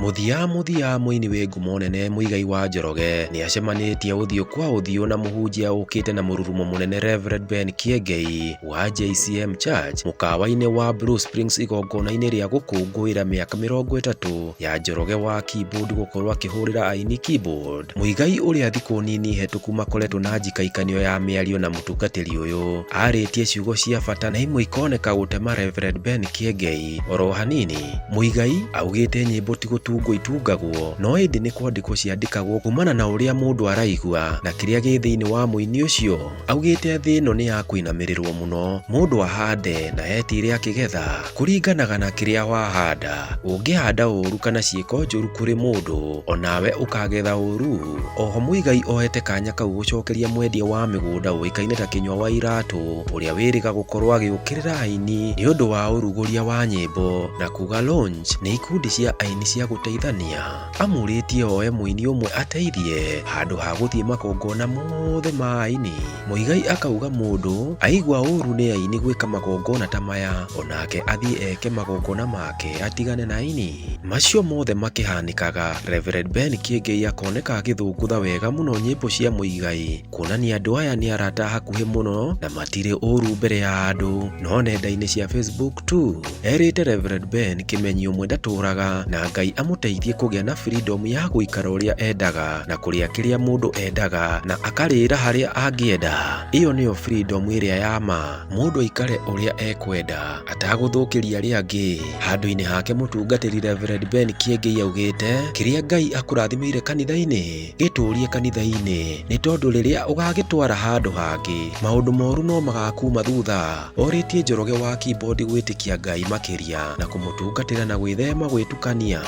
Mũthia mũthia mũini wĩ ngumo nene Muigai wa Njoroge nĩacemanĩtie ũthiũ kwa ũthiũ na mũhunjia ũkĩte na mũrurumo mũnene Rev Ben Kiengei wa JCM Church mũkawa-inĩ wa Blue Springs igongona-inĩ rĩa gũkũngũĩra mĩaka 30 ya Njoroge wa keyboard gũkorwo akĩhũrĩra aini keyboard. Muigai ũrĩa thikũ nini hetũku makoretwo na njikaikanio ya mĩario na mũtungatĩri ũyũ arĩtie ciugo cia bata na imwe ikoneka gũtema Rev Ben Kiengei oro hanini. Muigai augĩte nyĩmbo ti gũtungwo itungagwo no ĩndĩ nĩ kwandĩkwo ciandĩkagwo kumana na ũrĩa mũndũ araigua na kĩrĩa gĩ thĩinĩ wa mũini ũcio. Augĩte thĩ ĩno nĩ ya kũinamĩrĩrwo mũno, mũndũ ahande na etire akĩgetha kũringanaga na kĩrĩa wahanda. Ũngĩhanda ũru kana ciĩko njũru kũrĩ mũndũ onawe ũkagetha ũru. Oho Muigai oete kanya kau gũcokeria mwendia wa mĩgũnda ũĩkaine ta Kĩnyua wa Iratũ ũrĩa wĩrĩga gũkorwo agĩũkĩrĩra aini nĩ ũndũ wa ũrugũria wa nyĩmbo na kuga launch nĩ ikundi cia aini cia gũteithania. Amũrĩtie oe mũini ũmwe ateithie handũ ha gũthiĩ magongona mothe ma aini. Muigai akauga mũndũ aigua ũru nĩ aini gwĩka magongona ta maya onake athiĩ eke magongona make atigane na aini. Macio mothe makĩhanĩkaga, Rev Ben Kiengei akoneka agĩthũngũtha wega mũno nyĩmbo cia Muigai kuonania andũ aya nĩ arata hakuhĩ mũno na matirĩ ũru mbere ya andũ no nenda-inĩ cia Facebook tu. Erĩte Rev Ben Kĩmenyi ũmwe ndatũraga na Ngai amũteithie kũgĩa na freedom ya gũikara ũrĩa endaga na kũrĩa kĩrĩa mũndũ endaga na akarĩra harĩa angĩenda. Ĩyo nĩyo freedom ĩrĩa ya ma, mũndũ aikare ũrĩa ekwenda atagũthũkĩria arĩa angĩ. Handũ-inĩ hake mũtungatĩri Rev Ben Kiengei augĩte kĩrĩa Ngai akũrathimĩire kanitha-inĩ gĩtũrie kanitha-inĩ nĩ tondũ rĩrĩa ũgagĩtwara handũ hangĩ maũndũ moru no magakuma thutha. Orĩtie Njoroge wa keyboard gwĩtĩkia Ngai makĩria na kũmũtungatĩra na gwĩthema gwĩtukania.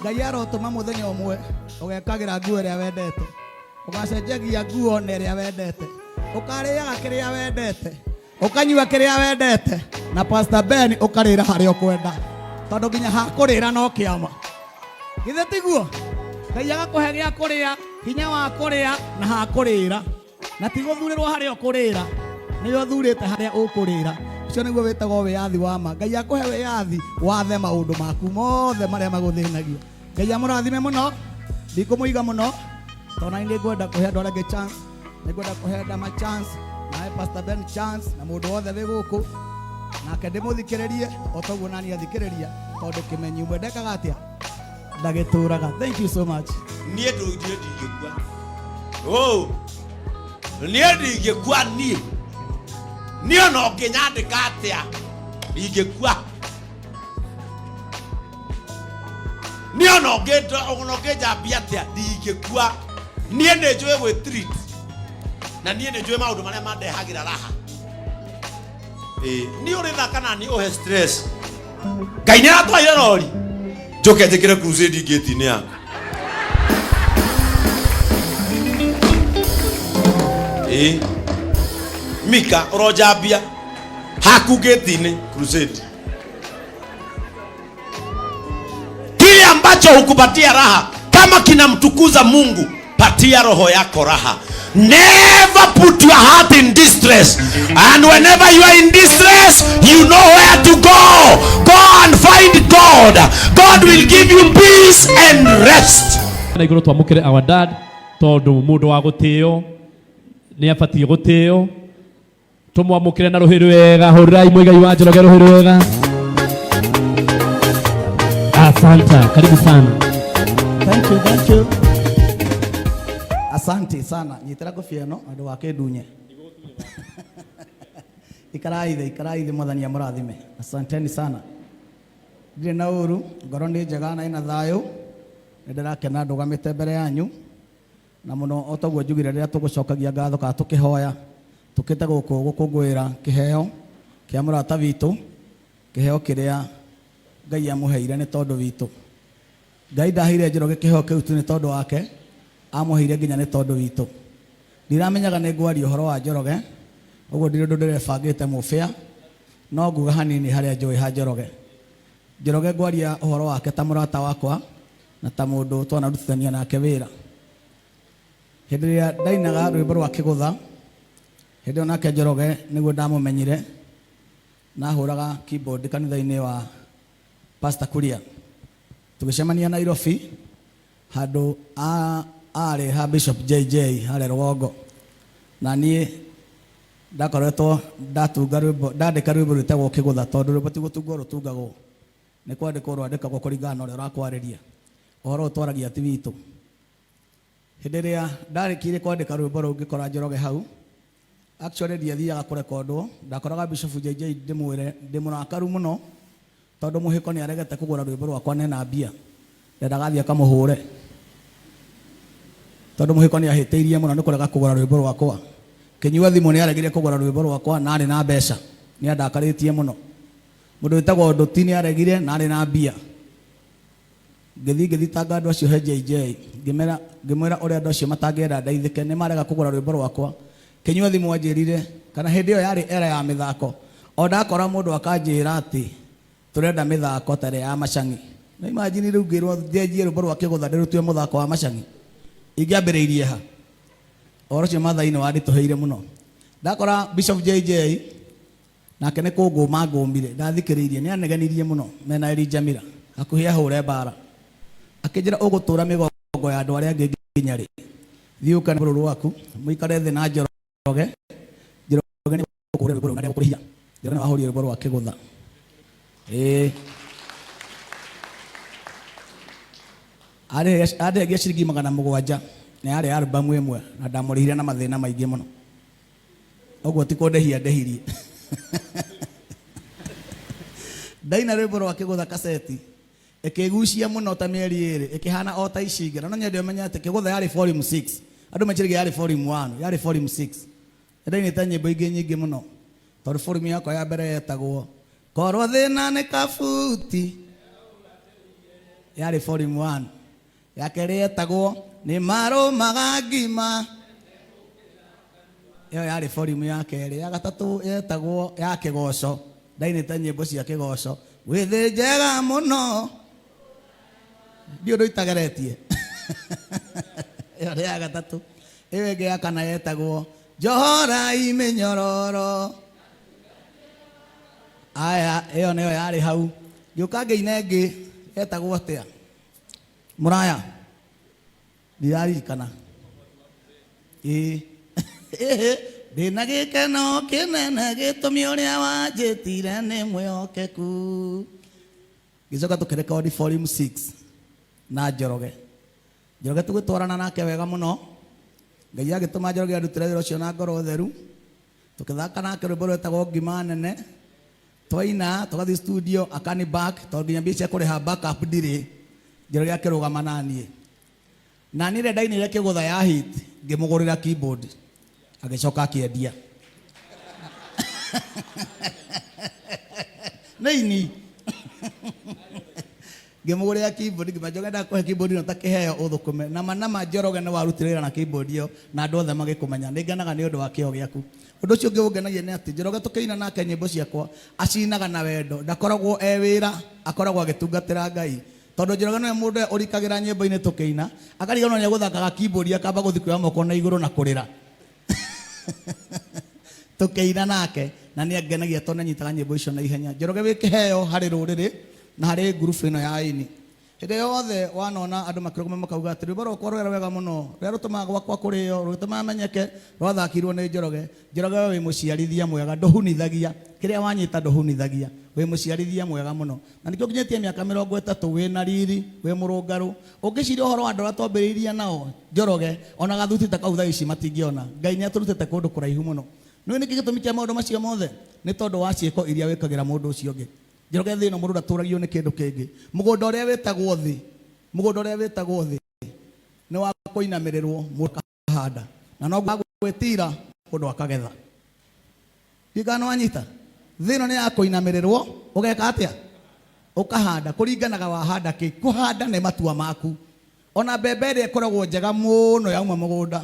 Ngai arotũma mũthenya ũmwe ũgekagĩra nguo ĩrĩa wendete, ũgacenjagia nguo na ĩrĩa wendete, ũkarĩaga kĩrĩa wendete, ũkanyua kĩrĩa wendete, na Pastor Ben ũkarĩra harĩa ũkwenda, tondũ nginya ha kũrĩra no kĩama. Githĩ tiguo? Ngai agakũhe gĩa kũrĩa, hinya wa kũrĩa na ha kũrĩra. Na ti gũthurĩrwo harĩa ũkũrĩra, nĩwe ũthurĩte harĩa ũkũrĩra. Ũcio nĩguo wĩtagwo wĩyathi wa ma. Ngai akũhe wĩyathi wathe maũndũ maku mothe marĩa magũthĩnagia. Ngai amũrathime mũno, ndikũmũiga mũno, tondũ nani nĩngwenda kũhe andũ arĩa angĩ chance, nĩngwenda kũhe Dama chance, nawe Pastor Ben chance, na mũndũ wothe wĩ gũkũ, nake ndĩmũthikĩrĩrie o toguo nani athikĩrĩria, tondũ kĩmenyi ũmwe ndekaga atĩa? Ndagĩtũraga. Thank you so much. Niĩ ndũngiĩ ndingĩkua. Oh. Niĩ ndingĩkua niĩ. Niĩ ona ũngĩnyandĩka atĩa ndingĩkua. Niĩ ona ũngĩnjambia atĩa ndingĩkua. Niĩ nĩ njũĩ gwĩ treat na niĩ nĩ njũĩ maũndũ marĩa mandehagĩra raha. Ĩĩ, niĩ ũrĩ thaka na niĩ ũhe stress. Ngai nĩ aratwarire rori njoke njĩkĩre crusade ngĩti-inĩ yaku. Ĩĩ, Mika ũronjambia haku ngĩti-inĩ crusade. Kile ambacho hukupatia raha kama kinamtukuza Mungu, patia roho yako raha. Never put your heart in distress. And whenever you are in distress, you know where to go. Go and find God. God will give you peace and rest. Na igũrũ twamũkĩre our dad tondũ mũndũ wa gũtĩo nĩ abatiĩ gũtĩo. Tũmwamũkĩre na rũhĩ rwega. Hũrĩrai Muigai wa Njoroge rũhĩ rwega. Asante, karibu sana. Thank you, thank you. Asante sana. Nyitĩra ngũbia ĩno andũ wa kĩndunye. Ikarai thĩ, ikarai thĩ, Mwathani amũrathime. Asanteni sana. Ndirĩ na ũru, ngoro nĩ njega na ĩna thayũ. Nĩ ndĩrakena ndũgamĩte mbere yanyu. Na mũno o taguo njugire rĩrĩa tũgũcokagia ngatho kana tũkĩhoya, tũkĩte gũkũ gũkũngũĩra kĩheo kĩa mũrata witũ, kĩheo kĩrĩa Ngai amũheire nĩ tondũ witũ. Ngai ndaheire Njoroge kĩheo kĩu tu nĩ tondũ wake, amũheire nginya nĩ tondũ witũ. Ndiramenyaga nĩ ngwaria ũhoro wa Njoroge, ũguo ndirĩ ũndũ ndĩrebangĩte mũbĩa, no nguga hanini harĩa njũĩ ha Njoroge. Njoroge ngwaria ũhoro wake ta mũrata wakwa na ta mũndũ twanarutithania nake wĩra. Hĩndĩ ĩrĩa ndainaga rwĩmbo rwa kĩgũtha, hĩndĩ ĩyo nake Njoroge nĩguo ndamũmenyire, nahũraga keyboard kanitha-inĩ wa Pastor Kuria. Tũgĩcemania Nairobi handũ arĩ ha Bishop JJ harĩa rũgongo, na niĩ ndakoretwo ndatunga rwĩmbo, ndandĩka rwĩmbo rwĩtagwo Kĩgũtha, tondũ rwĩmbo ti gũtungwo rũtungagwo, nĩ kwandĩkwo rwandĩkagwo kũringana na ũrĩa ũrakwarĩria. Ũhoro ũyũ twaragia ti witũ. Hĩndĩ ĩrĩa ndarĩkirie kwandĩka rwĩmbo rũu ngĩkora Njoroge hau, actually ndiathiaga kũrekondwo, ndakoraga Bishop JJ ndĩmwĩre ndĩ mũrakaru mũno tondũ mũhĩko nĩ aregete kũgũra rwĩmbo rwakwa na ena mbia, ndendaga athiĩ akamũhũre tondũ mũhĩko nĩ ahĩtĩirie mũno nĩ kũrega kũgũra rwĩmbo rwakwa. Kĩnyua thimũ nĩ aregire kũgũra rwĩmbo rwakwa na arĩ na mbeca, nĩ andakarĩtie mũno. Mũndũ wĩtagwo Ndũti nĩ aregire na arĩ na mbia. Ngĩthiĩ ngĩthitanga andũ acio he JJ, ngĩmera ngĩmwĩra ũrĩa andũ acio matangĩenda ndeithĩke, nĩ marega kũgũra rwĩmbo rwakwa. Kĩnyua thimũ anjĩrire, kana hĩndĩ ĩyo yarĩ era ya mĩthako, o ndakora mũndũ akanjĩra atĩ tũrenda mĩthako ta ĩrĩa ya macang'i. Na imagine rĩu ngĩrwo njenjie rwĩmbo rwa kĩgũtha ndĩrũtue mũthako wa macang'i, ingĩambĩrĩirie ha? Ũhoro ũcio Maathai nĩ wanditũhĩire mũno. Ndakora Bishop JJ Nake nĩ kũngũma angũmire, ndathikĩrĩirie, nĩ anegenirie mũno mena Elijah Miller, hakuhĩ ahũre mbara. Akĩnjĩra ũgũtũra mĩgongo ya andũ arĩa angĩ nginya rĩ? Thiĩ ũke na rũrũ rwaku, mũikare thĩ na Njoroge, Njoroge nĩ egũkũhũrĩra rwĩmbo rũu na ndegũkũrĩhia. Njoroge nĩwe wahũrire rwĩmbo rwa kĩgũtha. Ĩĩ. Andĩhagia ciringi 700 na yarĩ album ĩmwe na ndamũrĩhire na mathĩna maingĩ mũno. Ũguo ti kũndĩhia ndĩhirie. Ndaina rwĩmbo rwa kĩgũtha kaseti ĩkĩgucia mũno ta mĩeri ĩrĩ ĩkĩhana o ta ici ingĩ. Na no nyende ũmenye atĩ kĩgũtha yarĩ volume 6. Andũ meciragia yarĩ volume 1, yarĩ volume 6. Nĩndainĩte nyĩmbo ingĩ nyingĩ mũno tondũ volume yakwa ya mbere yetagwo Korwo thĩna nĩ kabuti, yarĩ volume 1. Ya kerĩ yetagwo nĩ marũmaga ngima, ĩyo yarĩ volume ya kerĩ. Ya gatatũ yetagwo ya kĩgoco, ndainĩte nyĩmbo cia kĩgoco, wĩ thĩ njega mũno, ndiũ ũndũ itageretie. Ĩyo nĩ ya gatatũ. Ĩyo ĩngĩ ya kana yetagwo njohorai mĩnyororo. Aya, ĩyo nĩyo yarĩ hau. Ngĩũka ngĩina ĩngĩ yetagwo atĩa? Mũraya ndiraririkana. Ĩĩ ĩhĩ ndĩna gĩkeno kĩnene gĩtũmi ũrĩa wanjĩtire nĩ mwĩhokeku. Ngĩcoka tũkĩrekondi volume 6 na Njoroge. Njoroge tũgĩtwarana nake wega mũno. Ngai agĩtũma Njoroge andutĩre wĩra ũcio na ngoro theru. Tũkĩthaka nake rwĩmbo rwetagwo Ngima Nene. Twaina tũgathiĩ studio akani back tondũ nginya mbia cia kũrĩha backup ndirĩ. Njoroge akĩrũgama naniĩ. Na niĩ rĩrĩa ndainire kĩgũtha ya hit ngĩmũgũrĩra keyboard agĩcoka akĩendia. Nĩ ini. Ngĩmũgũrĩra keyboard ngĩmwĩra Njoroge ndakũhe keyboard ĩno ta kĩheo ũthũkũme. Na ma na ma Njoroge nĩ warutire wĩra na keyboard ĩyo na andũ othe magĩkũmenya. Nĩ ngenaga nĩ ũndũ wa kĩo gĩaku. Ũndũ ũcio ũngĩ ũngenagia nĩ atĩ Njoroge tũkĩina nake nyĩmbo ciakwa acinaga na wendo. Ndakoragwo e wĩra, akoragwo agĩtungatĩra Ngai. Tondũ Njoroge nĩwe mũndũ ũrĩa ũrikagĩra nyĩmbo-inĩ tũkĩina, akariganĩrwo nĩ egũthakaga keyboard akamba gũthiĩ kuoya moko na igũrũ na kũrĩra. Tũkĩina nake na nĩ angenagia tondũ nĩ anyitaga nyĩmbo icio na ihenya. Njoroge wĩ kĩheo harĩ rũrĩrĩ na harĩ ngurubu ĩno ya aini. Hĩndĩ yothe wanona andũ makĩrũgama makauga atĩ rwĩmbo rwakwa rũrĩa rwega mũno, rũrĩa rũtũmaga gwakwa kũrĩo, rũgĩtũmaga menyeke, rwathakirwo nĩ Njoroge. Njoroge we wĩ mũciarithia mwega, ndũhunithagia. Kĩrĩa wanyita ndũhunithagia. Wĩ mũciarithia mwega mũno. Na nĩkĩo ũkinyĩtie mĩaka 30 wĩ na riri, wĩ mũrũngarũ. Ũngĩciria ũhoro wa andũ arĩa twambĩrĩirie nao, Njoroge, ona gathuti ta kau thaa ici matingĩona. Ngai nĩ atũrutĩte kũndũ kũraihu mũno. Nĩũĩ nĩkĩ gĩtũmi kĩa maũndũ macio mothe? Nĩ tondũ wa ciĩko iria wĩkagĩra mũndũ ũcio ũngĩ. Njoroge thĩ ĩno mũndũ ndatũragio nĩ kĩndũ kĩngĩ. Mũgũnda ũrĩa wĩtagwo thĩ, mũgũnda ũrĩa wĩtagwo thĩ nĩ wa kũinamĩrĩrwo mũndũ akahanda. Na noguo wa gwĩtira mũndũ akagetha. Ndiũĩ kana nĩ wanyita? Thĩ ĩno nĩ ya kũinamĩrĩrwo ũgeka atĩa? Ũkahanda. Kũringanaga wahanda kĩ. Kũhanda nĩ matua maku. Ona mbembe ĩrĩa ĩkoragwo njega mũno yauma mũgũnda,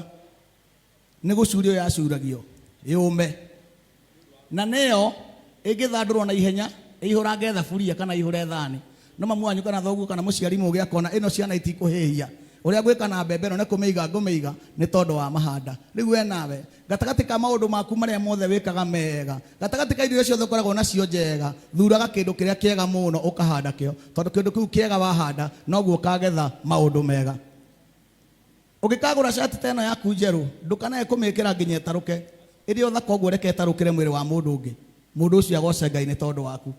nĩ gũcurio yacuragio yũme, na nĩyo ĩngĩthandũrwo na ihenya ĩihũrange thaburia kana ĩihũre thani. No mamu wanyu kana thoguo kana mũciari mũgĩ akona ĩno ciana itikũhĩhia. Ũrĩa ngwĩka na mbembe ĩno nĩ kũmĩiga ngũmĩiga nĩ tondũ wa mahanda. Rĩu we nawe gatagatĩ ka maũndũ maku marĩa mothe wĩkaga mega, gatagatĩ ka indo iria ciothe ũkoragwo nacio njega, thuraga kĩndũ kĩrĩa kĩega mũno ũkahanda kĩo, tondũ kĩndũ kĩu kĩega wahanda noguo ũkagetha maũndũ mega. Ũngĩkagũra cati ta ĩno yaku njerũ, ndũkanae kũmĩkĩra nginya ĩtarũke. Ĩrĩ o thaka ũguo reke ĩtarũkĩre mwĩrĩ wa mũndũ ũngĩ. Mũndũ ũcio agoce Ngai nĩ tondũ waku.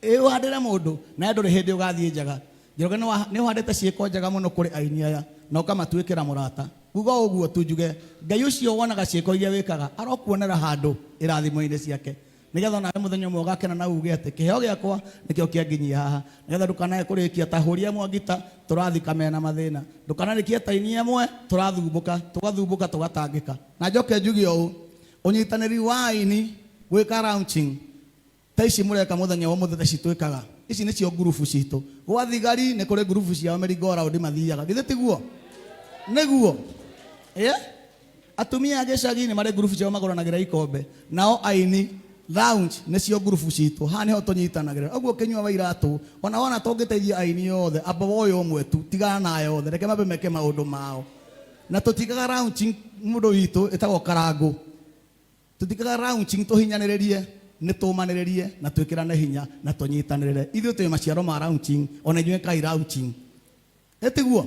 Ĩ ũhandĩre mũndũ, nawe ndũrĩ hĩndĩ ũgathiĩ njaga. Njoroge nĩ ũhandĩte ciĩko njega mũno kũrĩ aini aya na ũkamatuĩkĩra mũrata. Nguga o ũguo tu njuge Ngai ũcio wonaga ciĩko iria wĩkaga arokuonera handũ irathimo-inĩ ciake. Nĩgetha onawe mũthenya ũmwe ũgakena na uge atĩ kĩheo gĩakwa nĩkĩo kĩanginyia haha. Nĩgetha ndũkanae kũrĩkia ta hũri amwe a ngita tũrathika mena mathĩna. Ndũkanarĩkie ta aini amwe tũrathumbũka, tũgathumbũka tũgatangĩka. Na njoke njuge ũũ, ũnyitanĩri wa aini gwĩka launching ta ici mũreka mũthenya wa ũmũthĩ ta ici twĩkaga, ici nĩcio ngurubu citũ. Gwa thigari nĩ kũrĩ ngurubu ciao merry-go round mathiaga. Githĩ tiguo? Nĩguo. Ĩĩ? Atumia a gĩcagi nĩ marĩ ngurubu ciao magũranagĩra ikombe. Nao aini lounge nĩcio ngurubu citũ. Haha nĩho tũnyitanagĩra. Ũguo kĩnyua wa iratũ, ona wona tũngĩteithia aini othe, amba woe ũmwe tu, tigana na aya othe, reke mambe meke maũndũ mao. Na tũtiĩkaga launching mũndũ witũ ĩtagwo karangũ. Tũtiĩkaga launching tũhinyanĩrĩrie, nĩ tũmanĩrĩrie na twĩkĩrane hinya na tũnyitanĩrĩre. Ithuĩ twĩ maciaro ma launching, ona inyuĩ ĩkai launching. Ĩtiguo?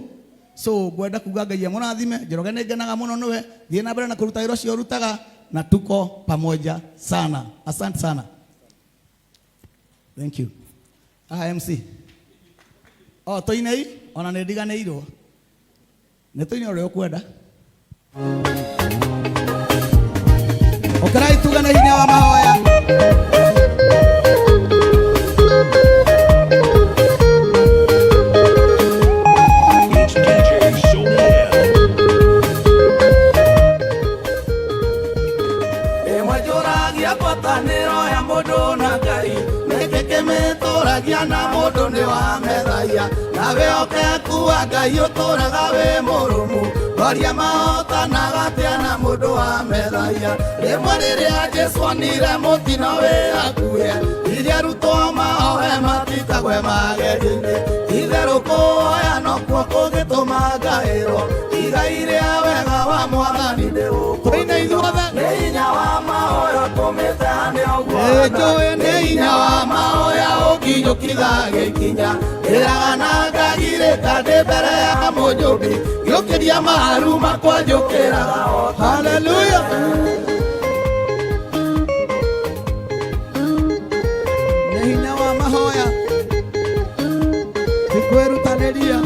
So ngwenda kuga Ngai amũrathime. Njoroge nĩ ngenaga mũno nĩwe. Thiĩ na mbere na kũruta wĩra ũcio ũrutaga na tuko pamoja sana. Asante sana. Thank you. Aha MC. Oh, tũinei ona nĩ ndiganĩirwo. Nĩ tũine ũrĩa ũkwenda. Ũkĩrai tugane hinya wa mahoya. It's DJ Sonia. Ĩmwe njũragia ngwatanĩro ya mũndũ na Ngai, nĩkĩ kĩmĩtũragia na mũndũ nĩ wa methaia, nawe oke kuwa Ngai ũtũraga wĩ mũrũmu, ngoria mahotanaga atĩa na mũndũ wa methaia. Rĩmwe rĩrĩa Jesũ onire mũtino wĩ hakuhĩ, iria arutwo mahoe matikagwe magerio-inĩ, itherũ kũhoya nokuo kũngĩtũma ngaĩrwo, igai rĩa wega wa Mwathani ndĩũkũine ithuothe. Nĩ hinya wa mahoya ũtũmĩte hane ũguo. Njũĩ nĩ hinya wa mahoya ũnginyũkithagia ikinya, ndĩraga na ngagirĩka ndĩ mbere ya mũnjũmbi, ngĩũkĩria maru makwa njũkĩraga o ta. Haleluya. Nĩ hinya wa mahoya ti kwĩrutanĩria.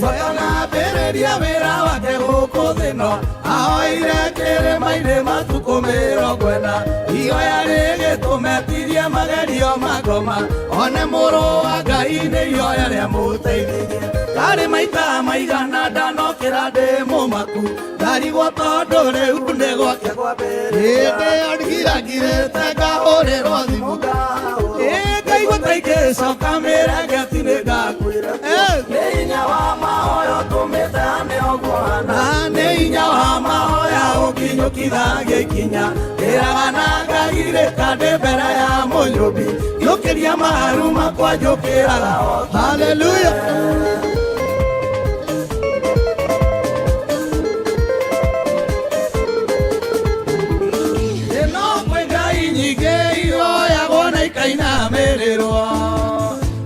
Ambĩrĩria wĩra wake gũkũ thĩ no ahoire kĩrĩma-inĩ matukũ 40. Ihoya rĩgĩtũmetirie magerio mangoma, one mũrũ wa Ngai nĩ ihoya rĩamũteithirie. Karĩ maita maigana ndanokĩra ndĩ mũmaku, ndarigwo tondũ rĩu nĩ gwake kwambĩrĩria. Hĩndĩ ĩyo ngirangirĩte ngahũrĩrwo thimũ, ngaigua ta ingĩcoka mĩrengeti nĩ ngakuire. Nĩ hinya wa mahoya ũtũmĩte hane ũguo hana, nĩ hinya wa mahoya ũnginyũkithagia ikinya, ndĩraga na ngagirĩka ndĩ mbere ya mũnyũmbi, ngĩũkĩria maru makwa njũkĩraga o. Haleluya. Ĩno kwĩ ngai nyingĩ ihoyagwo na ikainamĩrĩrwo,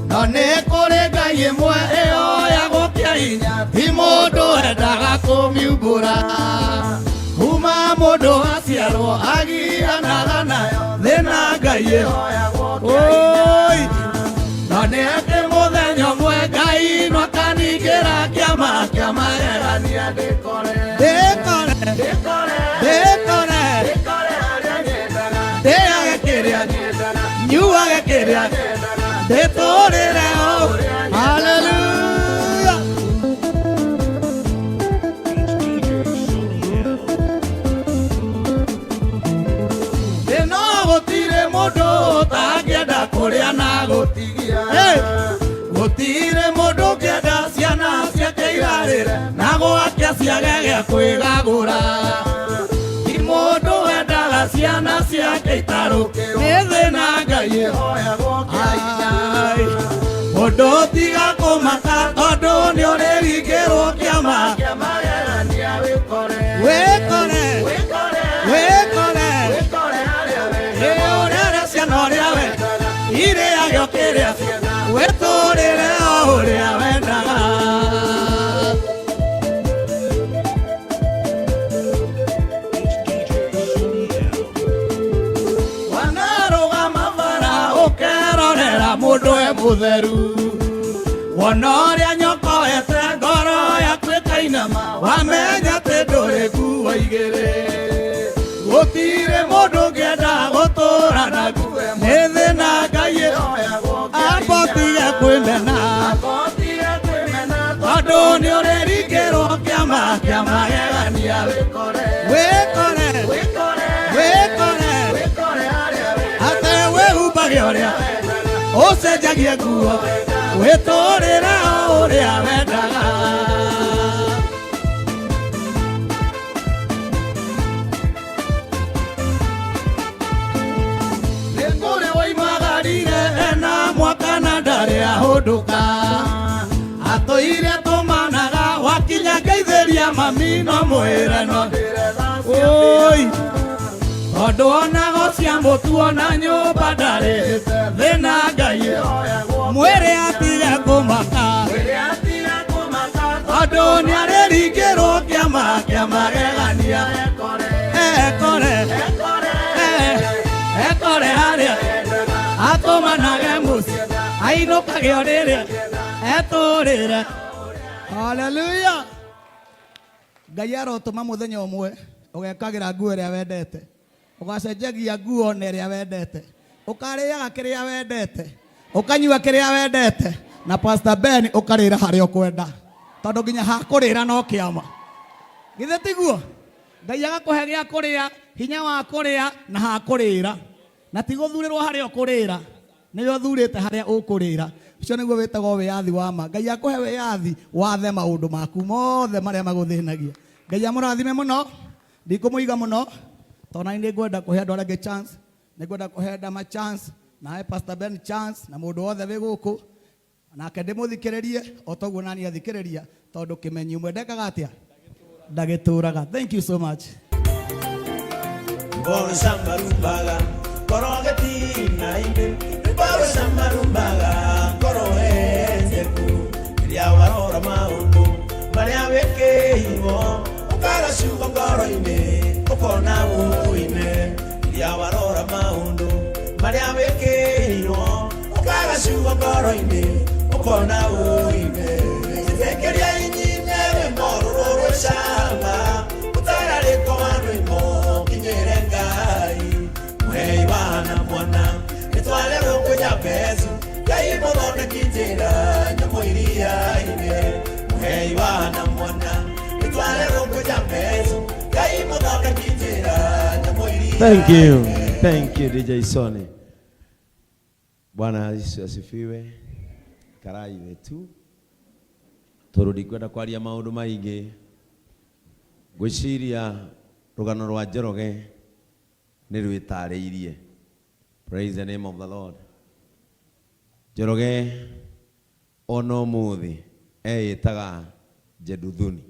no nĩ kũrĩ ngai ĩmwe ĩhoyagwo kĩa hinya, ti mũndũ endaga kũmiumbũra. Kuma mũndũ aciarwo agianaga nayo, thĩna ngai ĩhoyagwo kĩa hinya. No nĩ atĩ mũthenya ũmwe Ngai no akaningĩra kĩama kĩa magegania ndĩkore. Ndĩkore. Ndĩkore. Ndĩkore. Ndĩkore harĩa nyendaga. Ndĩage kĩrĩa nyendaga. Nyuage kĩrĩa nyendaga. Ndĩtũrĩre o. Haleluya. It's DJ Sonia. Ĩno gũtirĩ mũndũ ũtangĩenda kũrĩa na gũtigia. Gũtirĩ mũndũ ũngĩenda ciana ciake irarĩre na gwake ciage gĩa kwĩgagũra. Ti mũndũ wendaga ciana ciake itarũkĩrwo nĩ thĩna, Ngai ĩhoyagwo kĩa hinya. Mũndũ tiga kũmaka tondũ nĩ ũrĩringĩrwo kĩama. Wĩkore, wĩkore, ĩ ũrere ciana ũrĩa wendaga, irĩage o kĩrĩa wĩtũrĩre o ũrĩa wendaga. It's DJ Sonny M. Wanarũgama bara ũkerorera mũndũ e mũtheru, wona ũrĩa nyokoete ngoro yaku ĩkainama, wamenya atĩ ndũrĩ nguo igĩrĩ. Gũtirĩ mũndũ ũngĩenda gũtũra naguo, nĩ thĩna Ngai amba ũtige kwĩmena, tondũ nĩ ũrĩringĩrwo kĩama kĩa magegania. Wĩkore, wĩkore, atĩ wĩhumbage ũrĩa ũcenjagie nguo, wĩtũrĩre o ũrĩa wendaga. Nĩ kũrĩ woimagarire ena mwaka na ndarĩ ahũndũka, atũire tũmanaga wakinya ngeithĩria mami no mwĩre no oi, tondũ onago cia mũtu ona nyũmba ndarĩ thĩna Ngai mwĩrĩ atige kũmaka, tondũ nĩ arĩringĩrwo kĩama kĩa magegania. Ekore, ekore harĩa atũmanage mũciĩ, ainũkage o rĩrĩa etũrĩre. Haleluya. Ngai arotũma mũthenya ũmwe ũgekagĩra nguo ĩrĩa wendete, ũgacenjagia nguo na ĩrĩa wendete, ũkarĩaga kĩrĩa wendete, ũkanyua kĩrĩa wendete, na Pastor Ben ũkarĩra harĩa ũkwenda, tondũ nginya hakũrĩra no kĩama. Githĩ tiguo? Ngai agakũhe gĩa kũrĩa, hinya wa kũrĩa na hakũrĩra, na ti gũthurĩrwo harĩa ũkũrĩra, nĩwe ũthurĩte harĩa ũkũrĩra. Ũcio nĩguo wĩtagwo wĩyathi wa ma. Ngai akũhe wĩyathi wathe maũndũ maku mothe marĩa magũthĩnagia. Ngai amũrathime mũno, ndikũmũiga mũno, tondũ nani nĩngwenda kũhe andũ arĩa angĩ chance, nĩngwenda kũhe Dama chance, na he Pastor Ben chance, na mũndũ wothe wĩ gũkũ nake ndĩmũthikĩrĩrie o toguo nani athikĩrĩria, tondũ kĩmenyi ũmwe ndekaga atĩa, ndagĩtũraga. Thank you so much. Mbogo korogetina-inĩ mbogo marumbaga koroenjeku rĩrĩa warora maũndũ marĩa wĩkĩirwo ũkaga ciugo ngoro-inĩ ũkona ũine rĩrĩa warora maũndũ marĩa wĩkĩirwo ũkaga ciugo ngoro-inĩ ũkona ũine njĩtĩkĩria inyine rwĩmbo rũrũ rwĩ cama mũtararĩko wa rwĩmbo kinyĩre Ngai mũhei wana mwana nĩtwarerwo kwĩnya mbecu Ngai mũthondeki njĩra nyamũ iria-inĩ mũhei wana mwana nĩtwarerwo kwĩnya mbecu Ngai mũthondeki njĩra nyamũ iria-inĩ. Thank you. Thank you DJ Sonny. Bwana Yesu asifiwe. Karai wetu. Tondũ ndikwenda kwaria maũndũ maingĩ, ngwĩciria rũgano rwa Njoroge nĩ rwĩtarĩirie. Praise the name of the Lord. Njoroge ona ũmũthĩ eĩtaga Jeduthuni,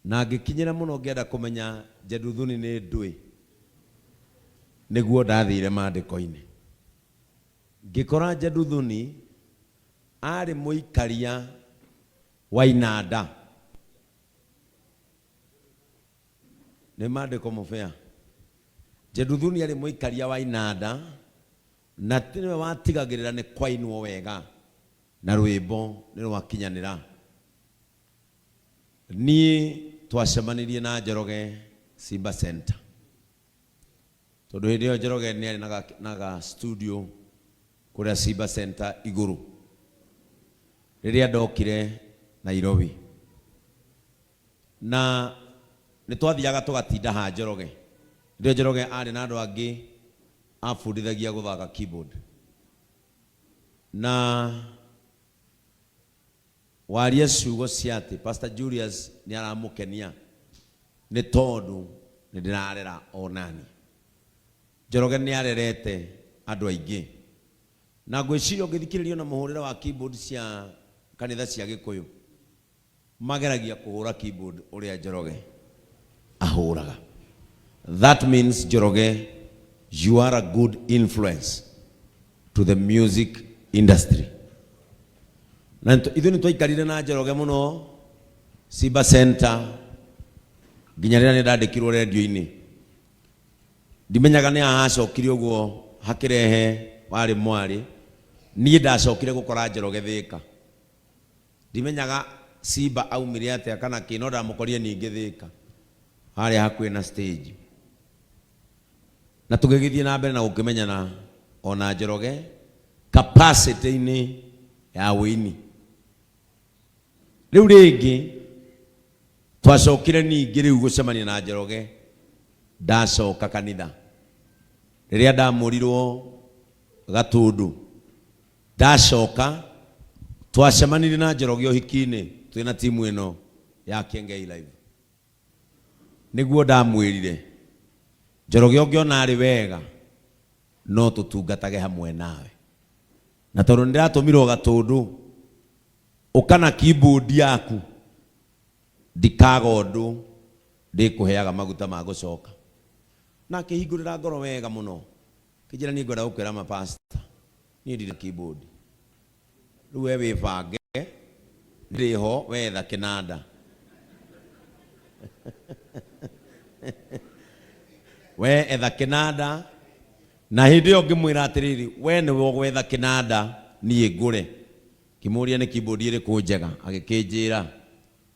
na ngĩkinyĩra mũno ngĩenda kũmenya Jeduthuni nĩ ndũĩ, nĩguo ndathire maandĩko-inĩ ngĩkora Jeduthuni arĩ mũikaria wa inanda. Nĩ maandĩko mũbĩa. Jeduthuni arĩ mũikaria wa inanda na nĩwe watigagĩrĩra nĩ kwainwo wega na rwĩmbo nĩ rwakinyanĩra. Niĩ twacemanirie na Njoroge Simba Center, tondũ hĩndĩ ĩyo Njoroge nĩ arĩ na ga studio kũrĩa Simba Center igũrũ rĩrĩa ndokire Nairobi, na nĩ twathiaga tũgatinda ha Njoroge. Hĩndĩ ĩyo Njoroge arĩ na andũ angĩ abundithagia gũthaka keyboard, na waria ciugo cia atĩ Pastor Julius nĩ aramũkenia nĩ tondũ nĩ ndĩrarera onani. Njoroge nĩ arerete andũ aingĩ. Na ngwĩciria ũngĩthikĩrĩria na mũhũrĩre wa keyboard cia kanitha cia Gĩkũyũ, mageragia kũhũra keyboard ũrĩa Njoroge ahũraga. That means Njoroge, you are a good influence to the music industry. Na ithuĩ nĩ twaikarire na Njoroge mũno Simba Center nginya rĩrĩa nĩ ndandĩkirwo redio-inĩ. Ndimenyaga nĩ hacokire ũguo hakĩrehe warĩ mwarĩ. Niĩ ndacokire gũkora Njoroge Thĩka. Ndimenyaga Simba aumire atĩa kana kĩ, no ndamũkorire ningĩ Thĩka harĩa hakuhĩ na stage. Na tũgĩgĩthiĩ na mbere na gũkĩmenyana ona Njoroge capacity-inĩ ya ũini. Rĩu rĩngĩ twacokire ningĩ rĩu gũcemania na Njoroge ndacoka kanitha rĩrĩa ndamũrirwo Gatũndũ ndacoka twacemanirie na Njoroge ũhiki-inĩ twĩna timu ĩno ya Kiengei Live. Nĩguo ndamwĩrire Njoroge ũngĩona arĩ wega no tũtungatage hamwe nawe. Na tondũ nĩndĩratũmirwo Gatũndũ, ũka na keyboard yaku, ndikaga ũndũ ndĩkũheaga maguta ma gũcoka. Na akĩhingũrĩra ngoro wega mũno, akĩnjĩra niĩ ngwenda gũkwĩra ma pastor, niĩ ndirĩ na keyboard. Rĩu we wĩbange, ndĩrĩ ho, we etha kĩnanda. We etha kĩnanda, Na hĩndĩ ĩyo ngĩmwĩra atĩrĩrĩ, Wee nĩwe ũgwetha kĩnanda, niĩ ngũre. Ngĩmũũria nĩ keyboard ĩrĩkũ njega, agĩkĩnjĩra.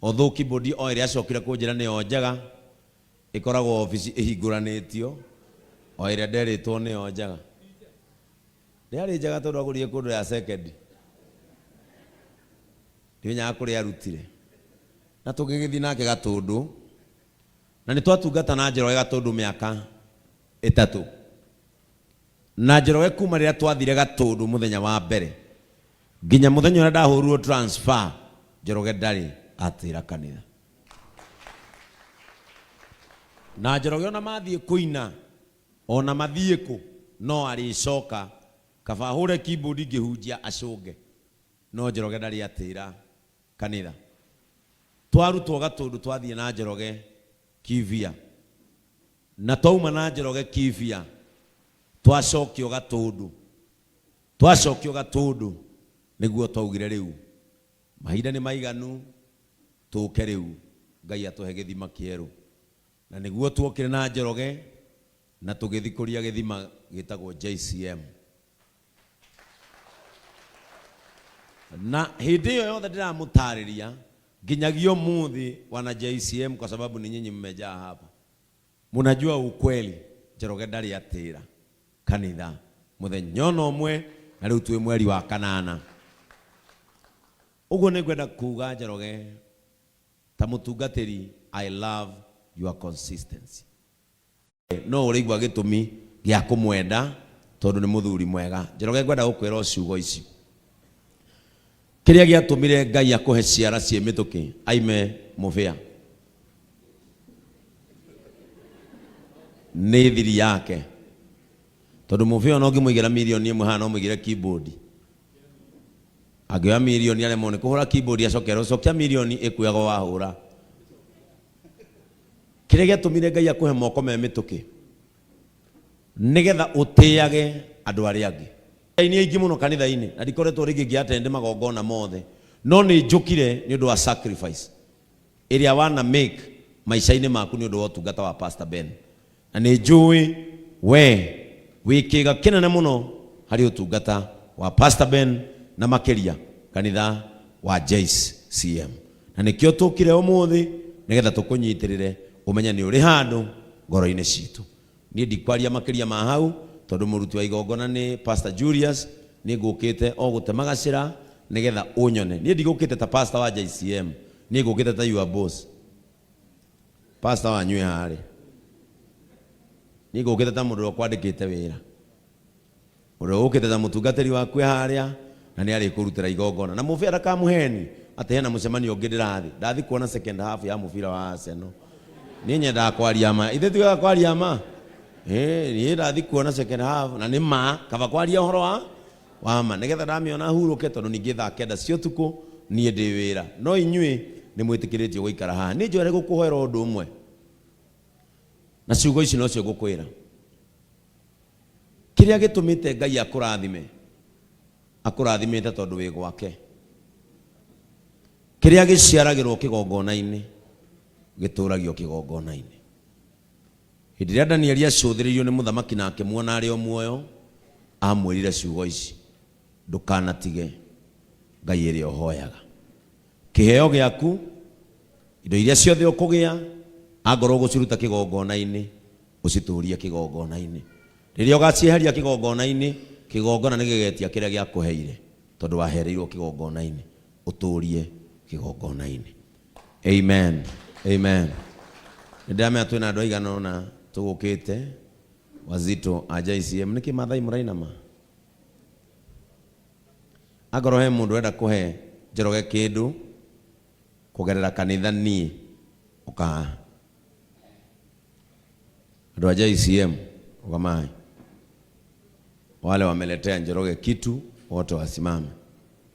Although keyboard o ĩrĩa acokire kũnjĩra nĩyo njega, ĩkoragwo obici ĩhingũranĩtio, o ĩrĩa nderĩtwo nĩyo njega. Ndĩarĩ njega tondũ agũrire kũndũ ya second. Ndimenyaga kũrĩa arutire. Na tũgĩgĩthiĩ nake Gatũndũ, na nĩ twatungata na Njoroge Gatũndũ mĩaka ĩtatũ. Na Njoroge kuma rĩrĩa twathire Gatũndũ mũthenya wa mbere nginya mũthenya ũrĩa ndahũrirwo transfer, Njoroge ndarĩ atĩra kanitha. Na Njoroge ona mathiĩ kũina, ona mathiĩ kũ, no arĩcoka kaba ahũre keyboard ngĩhunjia acũnge. No Njoroge ndarĩ atĩra kanitha. Twarutwo Gatũndũ twathiĩ na Njoroge Kibia. Na twauma na Njoroge Kibia, twacokio Gatũndũ. Twacokio Gatũndũ nĩguo twaugire rĩu mahinda nĩ maiganu tũke rĩu Ngai atũhe gĩthima kĩerũ. Na nĩguo tuokire na Njoroge na tũgĩthikũria gĩthima gĩtagwo JCM. Na hĩndĩ ĩyo yothe ndĩramũtarĩria nginyagia ũmũthĩ wana JCM, kwa sababu ni nyinyi mmejaa hapa, munajua ukweli Njoroge ndarĩ atĩra kanitha mũthenya ona ũmwe, na rĩu twĩ mweri wa kanana. Ũguo nĩ ngwenda kuga Njoroge ta mũtungatĩri, I love your consistency. No ũrĩigua gĩtũmi gĩa kũmwenda tondũ nĩ mũthuri mwega. Njoroge ngwenda gũkwĩra o ciugo ici. Kĩrĩa gĩatũmire Ngai akũhe ciara ciĩ mĩtũkĩ aime mũbĩa nĩ thiri yake. Tondũ mũbĩa ona ũngĩmũigĩra mirioni ĩmwe haha no mũigĩre keyboard. Angĩoya mirioni aremwo nĩ kũhũra keyboard acoke erwo cokia mirioni ĩkuagwo wahũra. Kĩrĩa gĩatũmire Ngai akũhe moko me mĩtũkĩ nĩgetha ũtĩage andũ arĩa angĩ. Aini aingĩ mũno kanitha-inĩ na ndikoretwo rĩngĩ ngĩ attend magongona mothe no nĩ njũkire nĩ ũndũ wa sacrifice ĩrĩa wana make maica-inĩ maku nĩ ũndũ wa ũtungata wa Pastor Ben na nĩ njũĩ we wĩ kĩga kĩnene mũno harĩ ũtungata wa Pastor Ben na makĩria kanitha wa JCM. Na nĩkĩo tũkire ũmũthĩ nĩgetha tũkũnyitĩrĩre ũmenye nĩ ũrĩ handũ ngoro-inĩ citũ. Niĩ ndikwaria makĩria ma hau tondũ mũruti wa igongona nĩ Pastor Julius, niĩ ngũkĩte o gũtema gacĩra nĩgetha ũnyone. Niĩ ndigũkĩte ta pastor wa JCM, niĩ ngũkĩte ta your boss. Pastor wanyu e harĩa. Niĩ ngũkĩte ta mũndũ ũrĩa ũkwandĩkĩte wĩra. Ũrĩa ũkĩte ta mũtungatĩri waku e harĩa na nĩ arĩkũrutĩra igongona. Na mũbĩa ndakamũheni atĩ hena mũcemanio ũngĩ ndĩrathi. Ndathi kuona second half ya mũbira wa Arsenal. Niĩ nyendaga kwaria ma. Ithuĩ tugaga kwaria ma? Ĩĩ, niĩ ndathi kuona second half na nĩ ma kaba kwaria ũhoro wa Wa ma. Nĩgetha ndamĩona hurũke tondũ ningĩ thaa kenda cia ũtukũ niĩ ndĩ wĩra. No inyuĩ nĩ mwĩtĩkĩrĩtio gũikara haha. Nĩ njũĩ gũkũhoera ũndũ ũmwe. Na ciugo ici nocio ngũkwĩra. Kĩrĩa gĩtũmĩte Ngai akũrathime, akũrathimĩte tondũ wĩ gwake. Kĩrĩa gĩciaragĩrwo kĩgongona-inĩ, gĩtũragio kĩgongona-inĩ. Hĩndĩ ĩrĩa Danieli acũthĩrĩirio nĩ mũthamaki na akĩmuona arĩ o muoyo, amwĩrire ciugo ici, ndũkanatige Ngai ĩrĩa ũhoyaga. Kĩheo gĩaku, indo iria ciothe ũkũgĩa, angorwo ũgũciruta kĩgongona-inĩ, ũcitũrie kĩgongona-inĩ. Rĩrĩa ũgacieheria kĩgongona-inĩ, kĩgongona nĩ gĩgetia kĩrĩa gĩakũheire, tondũ wahereirwo kĩgongona-inĩ, ũtũrie kĩgongona-inĩ. Amen. Amen. Nĩ ndĩramenya twĩna andũ aigana ũna tũgũkĩte wazito a JCM. Nĩkĩ Maathai mũrainama? Angorwo he mũndũ ũrenda kũhe Njoroge kĩndũ kũgerera kanitha niĩ ũka andũ a JCM rũgamai. Wale wameletea Njoroge kitu wote wasimame.